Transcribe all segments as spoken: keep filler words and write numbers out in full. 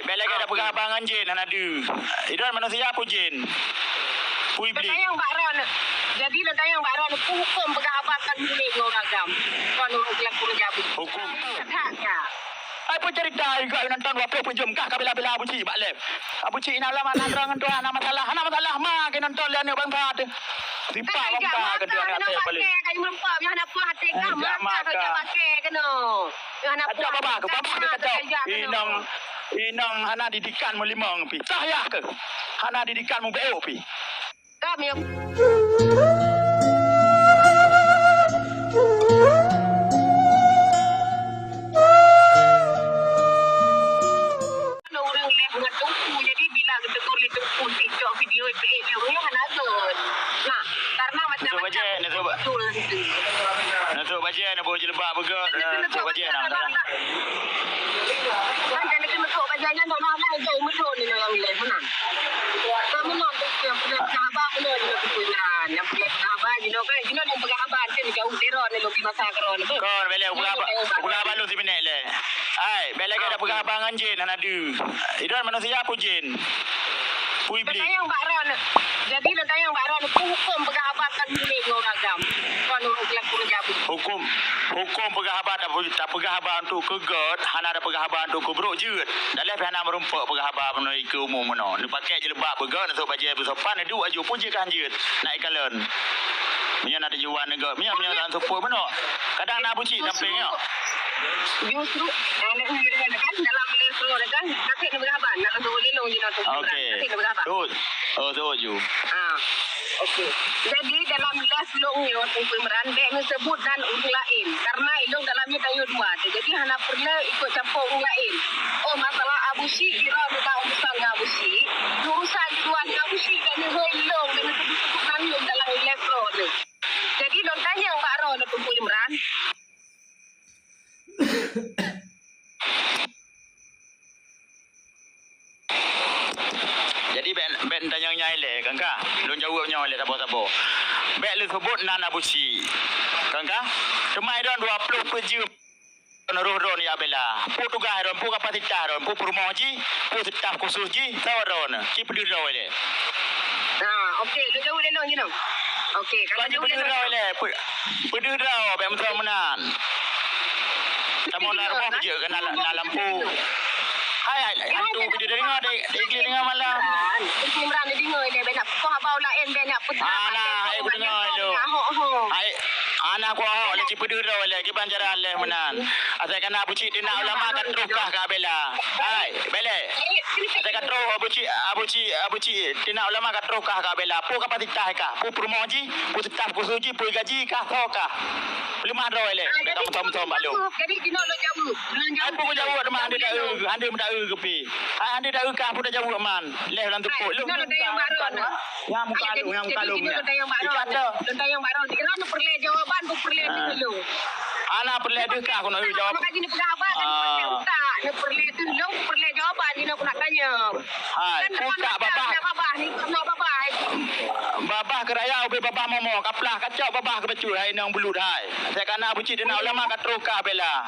Bèk lagèe dak peugah haba ngon jén hana deuh. Idon manusia peue jén? Peue iblis? Lôn tanyong bak droeneuh. Jadi lôn tanyong bak droeneuh, peue hukôm peugah haba kon mulék ngon ureueng agam? Kon ureueng pelaku meujabeueng. Hukôm. That ka. Hai peue cerita juga nonton dua puluh empat jam kah ka bela-bela Abu Cik bak live. Abu Cik na ulama na droe ngon tuan hana masalah. Hana masalah ma keu nonton lé aneuk bansa teuh. Sipak bangsa keu droeneuh até balik. Kan jak makan, kan jak makan, kan jak makan keunoe. Kacok babah keu, babah keu kacok. Inong, inong hana didikan meulimong pi. Sah yah keu? Hana didikan mubeuôk pi. Kami ureueng leh ngon teungku, jadi bila geutegur lé teungku, cok video ipeuék lé ureueng hana gèt. Nah, karena macam-macam. Nusuk bajèe, nusuk ba-, nusuk bajèe, neuboh jilbab beugèt, eh, nusuk bajèe nah. Kan jadi keuneuk bajèe nyan, nak lah jai meudo ni orang leh meunan. Kan meunan tu yang punya sahabat meunan ni nak punya. Yang punya sahabat, you know, kan, you know, yang peugah haba, kan, jauh zero ni, lebih masa kron. Kon, bèk lé, peugah haba, peugah haba lôn siminèt lé. Hai, bèk lagèe dak peugah haba ngon jén, hana deuh. Idon manusia peue jén? Peue iblis? Lôn tanyong bak droeneuh. Jadi lôn tanyong bak droeneuh, peue hukôm peugah haba kon mulék ngon ureueng agam? Kon ureueng pelaku meujabeueng. Hukôm, hukôm peugah haba, tape-, tapeugah haba untuk keu gèt, hana tapeugah haba untuk keu brôk jeuet. Daleh pih hana meurumpok peugah haba meunoe keu umum meunoe. Neupakèk jilbab beugèt, neusok bajèe beusopan, neuduek aju peue jih ka han jeuet. Nak ikalon. Meunyoe na tujuan neugèt, meunyoe, meunyoe lam seupôt meunoe. Kadang na Abu Cik sampéng nyoe. Justru, eh, nak ngirim kan dalam leh suruh kan, sakit nak berhabar, nak untuk lelong je nak untuk. Okey. Sakit nak berhabar. Terus. Oh, terus ju. Ah. Okey. Jadi dalam live lôn nyoe Teungku Imran, bèk neuseubut nan ureueng laén. Karena ilôn dalam nyoe tanyoe dua tu. Jadi hana peureulèe ikot campur ureueng laén. Oh, masalah Abu Syik, kira tentang urusan ngon Abu Syik. Urusan dua ngon Abu Syik, bèk neuhôi lôn, bèk neuseubut-seubut nan lôn dalam live lôn tu. Jadi lôn tanyong bak droeneuh Teungku Imran. Jadi bèk, bèk tanyong nyan ilèe, kan ka? Lôn jaweueb nyoe ilèe saboh-saboh. Bèk lôn seubut nan Abu Syik, kan ka? Teuma idon dua ploh peuet jeuem roh droeneuh jak bela. Peue tugaih droeneuh, peue kapasitas droeneuh, peue peurumoh jih, peue staf khusus jih, soe droeneuh. Ci peudeuh droe ilèe. Ah, okey, lôn jaweueb lé lôn jinoe. Okey, kalau jaweueb lé lôn. Peudeuh droe ilèe, pe-, peudeuh droe, bèk meusaboh meunan. Kamoe na rumoh jeuet keu na, na lampu. Hai, hai, hantu bideu deungoe, dek, dek Igli deungoe malam. Imran, Imran deungoe ilèe, bèk nak peugah haba laén, bèk nak peugah. Hana, hai, kudeungoe ilèe. Hok, hok. Hai, hana kuahok, lé ci peudeuh droe ilèe, kiban cara lé meunan. Asai kana Abu Syik teunak ulama ka troh kah ka bela. Hai, bèk lé. Asai ka troh Abu Syik, Abu Syik, Abu Syik teunak ulama ka troh kah ka bela. Peue kapasitas kah? Peue peurumoh jih? Peue staf khusus jih? Peue gaji kah? Soe kah? Peuleumah droe ilèe. Bèk ka meusom-som bak lôn. Jadi, jinoe lôn jaweueb. Lôn jaweueb. Hai, peue kujaweueb teuma hana deuh, hana deuh kah peue tajaweueb man. Lé lam teupok. Lôn nyang muka lôn, nyang muka lôn. Ikat dah. Lôn tanyong bak droe. Iran peureulèe jawaban, peureulèe deuh lôn. Hana peureulèe deuh kah keunoe jawaban. Maka jinoe peugah haba kan peureulèe utak, peureulèe deuh lôn, peureulèe jawaban jinoe keuneuk tanyong. Hai, buka babah. Babah ni, babah. Babah keu raya ubé babah momo, kaplah kacok babah keu bacut, hai inong bulut hai. Asai kana Abu Syik teunak ulama ka troh kah bela.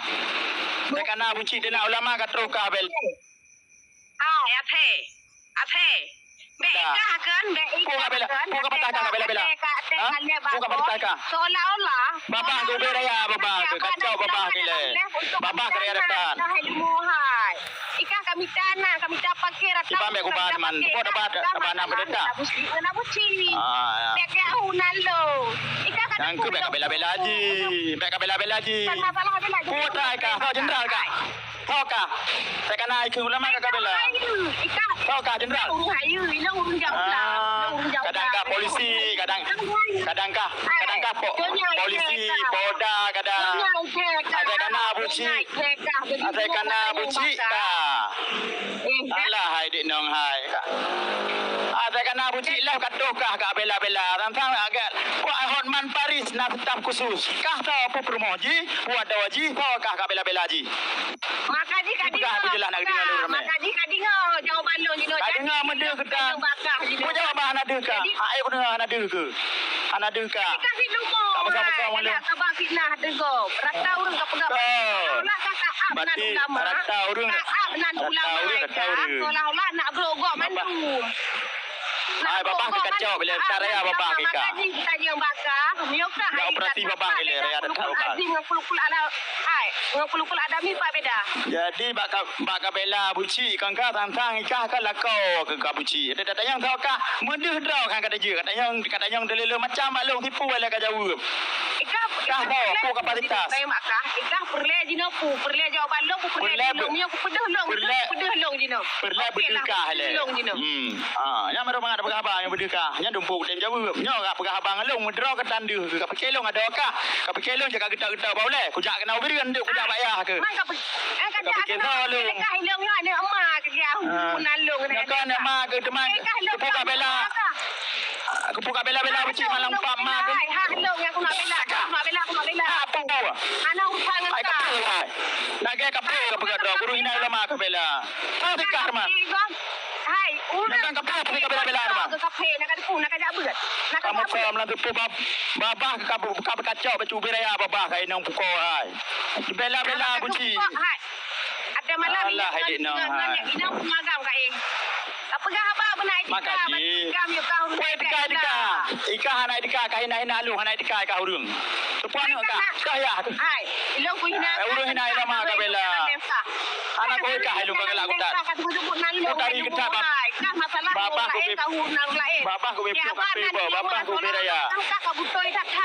Asai kana Abu Syik teunak ulama ka troh kah bela. Hai, aphé. Aphé. Bèk ikah kan, bèk ikah kan. Peue ka bela, peue ka patah kah, ka bela-bela? Ha? Peue ka patah kah? Seolah-olah babah keu ubé raya, babah keu kacau, babah keu ilèe. Babah keu raya datang. Ikah ka mita na, ka mita paké rata. Kiban bèk kuban man. Peue dapat, dapat na berdeta. Abu Syik ngon Abu Syik. Ah, ya. Bèk keu ahu nan lôn. Ikah ka. Nyang keu bèk ka bela-bela jih. Bèk ka bela-bela jih. Bukan masalah bela jih. Peue tai kah? Soe jeundral kah? Soe kah? Asai kana ikheun ulama ka kabela. Soe kah, jeundral? Ureueng hayeue, ilong ureueng jak ulang. Ah, ilong ureueng jak ulang. Kadang kah polisi, kadang, kadang kah, kadang kah po-, polisi, polda, kadang. Asai kana Abu Syik. Asai kana Abu Syik kah. Alah, hai dik nong hai. Asai kana Abu Syik lah ka troh kah ka bela-bela. Tantang agak kuat Hotman Paris na staf khusus. Kah soe, peue peurumoh jih, peue adoe jih, soe kah ka bela-bela jih. Maka jih ka deungoe. Peugah, beujeulaih nak deungoe lé ramé. Maka jih ka deungoe jawaban lôn jinoe. Ka deungoe meudeuh keu kah. Peue jawaban hana deuh kah? Hai, peue hana deuh keu? Hana deuh kah? Kasih lupa. Tak bersama-sama lé. Kena sabar fitnah teugok. Rata ureueng ka peugah. Berarti rata ureueng. Nan ulama ka, seolah-olah nak brok gok mandum. Hai, babah keu kacok, bila cara ya babah keu ka. Tanyong baka, meunyoe ka hai operasi babah keu lé, raya dak tahu ka. Azim ngon kulukul ala, hai, ngon kulukul adami apa beda? Jadi bak ka, bak ka bela buci, kang ka tantang ikah ka lakoe keu ka buci. Ada datang nyang tahu ka, meudeuh droe kan kata je, kata nyang, kata nyang delele macam bak long tipu wala ka jaweueb. Ikah, ikah tahu, aku kapasitas. Ikah peureulèe jinoe pu, peureulèe jawaban long, peureulèe jinoe. Meunyoe kupeudeuh long, peureulèe, kupeudeuh long jinoe. Peureulèe beudeuh kah lé. Long jinoe. Hmm. Ha, nyang meureumangat peugah haba nyang beudeuh kah. Nyan dumpuk tem jaweueb. Nyoe ka peugah haba ngon long, meudroe ka tandeue. Ka pikir long adoe kah. Ka pikir long jak ka geutak-geutak bak ulèe. Kujak keunoe u Bireuen, dek kujak bak yah keuh. Man ka pe-, eh, ka pikir long. Kah long nyoe aneuk ma keu dia. Nyoe kan aneuk ma keu teuma. Keupeue ka bela. Keupeue ka bela-bela buci malam pam ma tu. Hai, ha, hello, nyang aku nak bela, aku nak bela, aku nak bela. Ha, apa? Hana urusan ngon ka. Hai, kapeue, hai. Lagèe kapeue ka peugah droe, guru hina ulama ka bela. Tahu tikah, man. Hai, ureueng. Nyang kapeue, kapeue ka bela-bela, man. Kapeue, nak ka depu, nak ka jak beuet. Nak ka jak beuet. Kamu kau melantu pu bab-, babah ka bu-, ka beukacok bacu ubé raya babah ka inong pukok, hai. Bela-bela buci. Hai. Até malam. Alah, inong, hai. Inong pengagam ka, eh. Peugah haba beuna etika, makajih. Etika, etika. Weh, etika, etika. Ikah hana etika, kah hina-hina lôn, hana etika kah ureueng. Teupuan nyoe kah? Kah ya? Hai, ilong ku hina. Eh, ureueng hina ilama ka bela. Anak kau kah ilong ka galak kutat. Kutari ketat, bab. Babah ku be-, babah ku be-, babah ku beraya.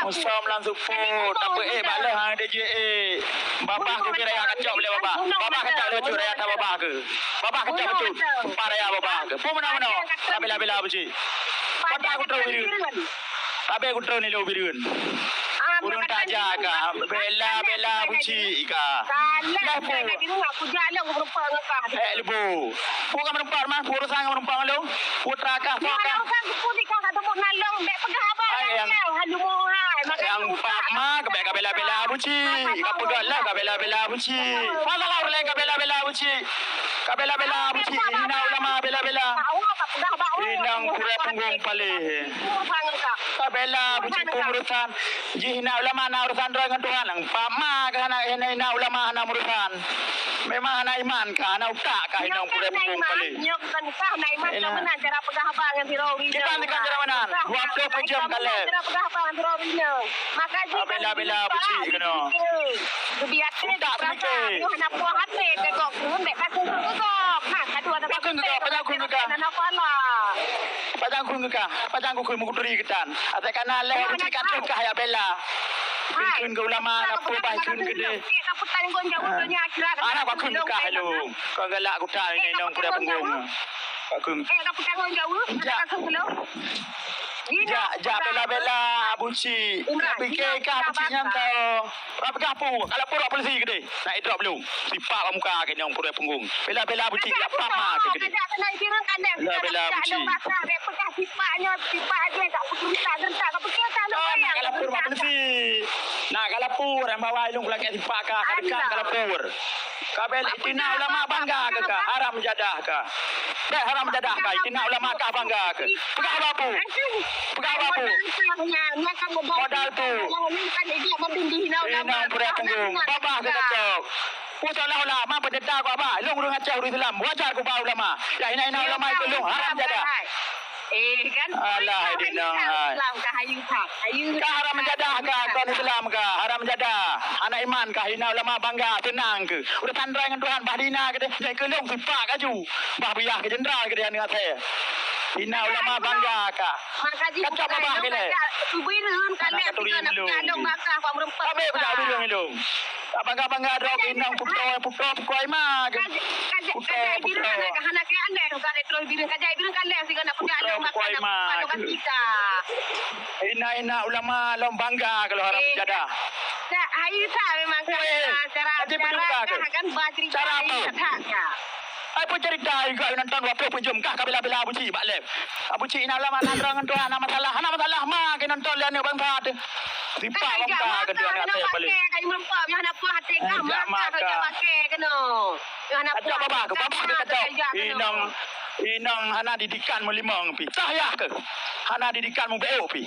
Musom langsung pun, tapi eh, bak leuh hang D J eh. Babah ku beraya kacok lé babah. Babah kacok lé babah. Babah kacok beutôi. Empat raya babah ke. Peue meunoe-meunoe? Ka bela-bela buci. Kota kutroe Bireuen. Tabe kutroe ni lé Bireuen. Ureueng taja ka. Bela-bela buci ka. Lah pu. Eh, lebu. Pu ka meureumpok, man? Pu urusan ka meureumpok ngon lôn? Putra kah, soe kah? Nyang pap ma, kebek ka bela-bela buci. Ka peugah lah, ka bela-bela buci. Masalah ureueng laén ka bela-bela buci. Ka bela-bela buci, hina ulama bela-bela. Inong purée punggong paléh. Ka bela buci peue urusan. Jih hina ulama na urusan droe ngon Tuhan. Nang pama ka hana, hina, hina ulama hana urusan. Memang hana iman ka, hana utak ka, inong purée punggong paléh. Nyoe bukan utak, hana iman ka meunan cara peugah haba ngon sidroe ureueng. Kiban tekan cara meunan. Dua puluh empat jam ka lheueh. Cara peugah haba ngon sidroe ureueng. Maka jih bela-bela buci keunoe. Geubri até, utak geubri prasaan, hana puas até, tengok pun bèk takheun keu gob. Nah, aduh, ada takheun keu gob, pajan takheun keu gob. Hana pala. Pajan takheun keu gob, pajan takheun meukeuturi keutan. Asai kana lheueh buci ka takheun kah ya bela. Hai. Takheun keu ulama, na peue bah takheun keu deh. Ka peutanggung jawab dunia akhirat. Anak takheun keu gob lôn. Ka galak kuta ngon inong purée punggong. Takheun. Eh, ka peutanggung jawab. Jak. Jak, jak bela-bela buci. Tapi ke kah buci nyan tau. Ka peugah pu, ka lapor bak polisi keudeh. Nak idrop lom. Sipak bak muka keunoe purée punggong. Bela-bela buci, ya pama keuh keudeh. Bela-bela buci. Ka nak ka lapor bak polisi. Nak ka lapor, nyang bawa ilong kulakèe sipak ka, ka dekat ka lapor. Ka bela itina ulama bangga keu ka, haram jadah ka. Bèk haram jadah ka, itina ulama ka bangga keu. Peugah haba pu. Peugah haba pu. Modal tu. Inong purée punggong. Babah keu kacok. Pu seolah-olah ma peundeta ku haba. Ilong ureueng Aceh, ureueng Islam. Wajar ku ba ulama. Ya, hina-hina ulama itu ilong haram jadah. Eh, kan? Alah, hai dinong, hai. Islam ka hayu tak? Hayu tak? Ka haram jadah ka, kon Islam ka, haram jadah. Anak iman ka, hina ulama bangga, seunang keuh. Udah sandrai ngon Tuhan, bah dina keudeh, jai keu lôn sipak kaju. Bah buyah keu jeundral keudeh aneuk asèe. Hina ulama bangga ka. Kacok babah keu lé. Anak katuri ngon lôn. Abéh kujak bireung ngon lôn. Bangga-bangga droe keu inong putroe, putroe, putroe ma keuh. Putroe, putroe. Putroe, putroe ma keuh. Ina-ina ulama lom bangga keu lôn haram jadah. Weh, aja beuduka keuh. Cara apa? Ai peucerita juga nonton dua puluh empat jam kah ka bela-bela Abu Cik bak lem. Abu Cik ina ulama na droe ngon tuha, hana masalah, hana masalah ma keuh nonton lé aneuk bansa teuh. Sipak bangga keu dia aneuk asèe paléng. Ajak maka. Ajak babah keuh, babah keuh kacok. Inong, inong hana didikan meulimong pih. Tah yah keuh. Hana didikan mubeuôk pih.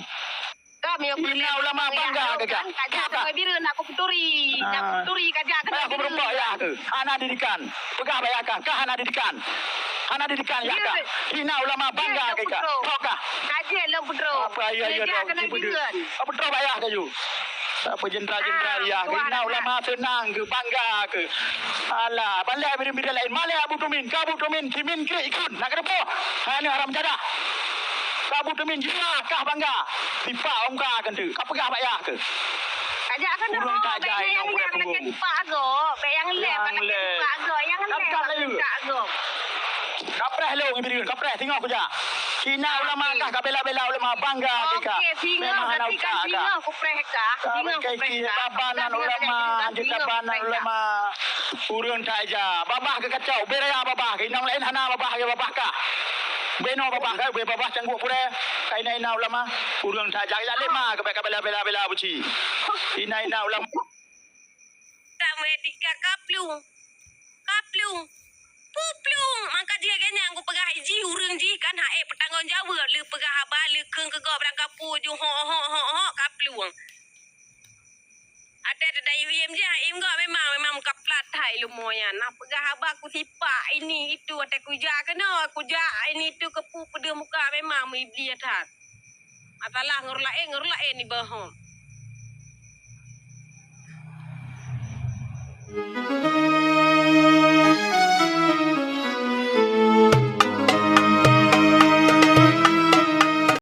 Ina ulama bangga ke kah? Ka jak keunoe Bireuen, nak kuputuri. Nak kuputuri, ka jak keunoe Bireuen. Payah kumeureumpok yah keuh. Hana didikan. Peugah bak yah kah, kah hana didikan. Hana didikan yah kah. Ina ulama bangga ke kah? Troh kah? Ka jeuet lôn peutroh. Apa ya, ya, troh. Apa troh bak yah kah yu? Apa jenderal-jenderal yah kah? Ina ulama seunang keuh, bangga keuh. Alah, ban lé Bireuen-Bireuen laén. Malée Abu Tumin, ka Abu Tumin, Timin keu ikun. Nak keuneupôh. Hai aneuk haram jadah. Ka Abu Tumin jiwa kah bangga. Tipak ongka keuh. Ka peugah bak yah keuh. Ka jak keunoe. Ureueng tajak inong ureueng punggong. Tipak agoe. Bèk nyang lé, bèk nyang lé. Tipak agoe. Nyang lé, tipak agoe. Kapreh lôn Bireuen, kapreh singoh kujak. Ina ulama kah, ka bela-bela ulama, bangga keu kah. Oke, singoh, berarti kan singoh kupreh kah. Singoh kupreh kah. Tabanan ulama, jeuet tabanan ulama. Ureueng tajak, babah keu kacau, beu raya babah, inong laén hana babah, ya babah kah. Beu inoe babah kah, beu babah cangguek purée, ka ina-ina ulama. Ureueng tajak, jak lé ma, ka bela-bela, bela buci. Ina-ina ulama. Tamu etika kaplueng. Kaplueng. Puplueng. Maka jih geuhnyan kupeugah jih ureueng jih kan hak ék peutanggong jaweueb. Lheueh peugah haba, lheueh kheun keu gob lam kapue ju hok, hok, hok, hok, kaplueng. Até teudayu iem jih, iem gob memang, memang kaplat that ileumèe nyan. Nah peugah haba kusipak ini itu, até kujak keunoe, kujak ini itu keu peue peudeuh muka memang meuibliih that. Masalah ngon ureueng laén, ngon ureueng laén iboh hom.